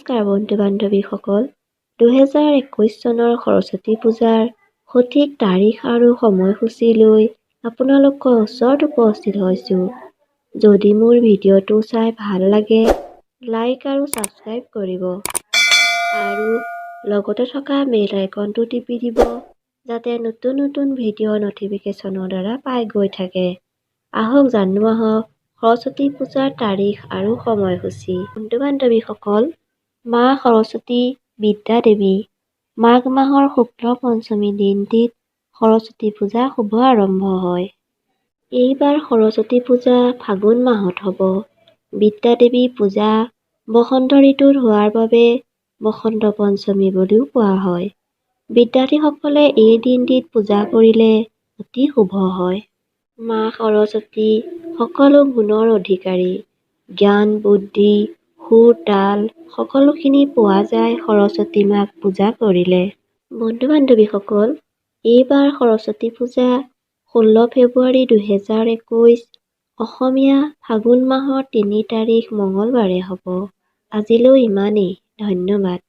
নমস্কাৰ বন্ধু বান্ধৱীসকল, 2021 চনৰ সৰস্বতী পূজাৰ সঠিক তাৰিখ আৰু সময়সূচী লৈ আপোনালোকৰ ওচৰত উপস্থিত হৈছোঁ। যদি মোৰ ভিডিঅ'টো চাই ভাল লাগে, লাইক আৰু ছাবস্ক্ৰাইব কৰিব আৰু লগতে থকা বেল আইকনটো টিপি দিব, যাতে নতুন নতুন ভিডিঅ' ন'টিফিকেশ্যনৰ দ্বাৰা পাই গৈ থাকে। আহক জানো আহক সৰস্বতী পূজাৰ তাৰিখ আৰু সময়সূচী। বন্ধু বান্ধৱীসকল, মা সৰস্বতী বিদ্যাদেৱী। মাঘ মাহৰ শুক্ল পঞ্চমী দিনটিত সৰস্বতী পূজা শুভ আৰম্ভ হয়। এইবাৰ সৰস্বতী পূজা ফাগুন মাহত হ'ব। বিদ্যাদেৱী পূজা বসন্ত ঋতুত হোৱাৰ বাবে বসন্ত পঞ্চমী বুলিও কোৱা হয়। বিদ্যাৰ্থীসকলে এই দিনটিত পূজা কৰিলে অতি শুভ হয়। মা সৰস্বতী সকলো গুণৰ অধিকাৰী। জ্ঞান, বুদ্ধি, সুৰ, তাল সকলোখিনি পোৱা যায় সৰস্বতী মাক পূজা কৰিলে। বন্ধু বান্ধৱীসকল, এইবাৰ সৰস্বতী পূজা 16 ফেব্ৰুৱাৰী 2021 অসমীয়া ফাগুন মাহৰ 3 তাৰিখ মঙলবাৰে হ'ব। আজিলৈ ইমানেই, ধন্যবাদ।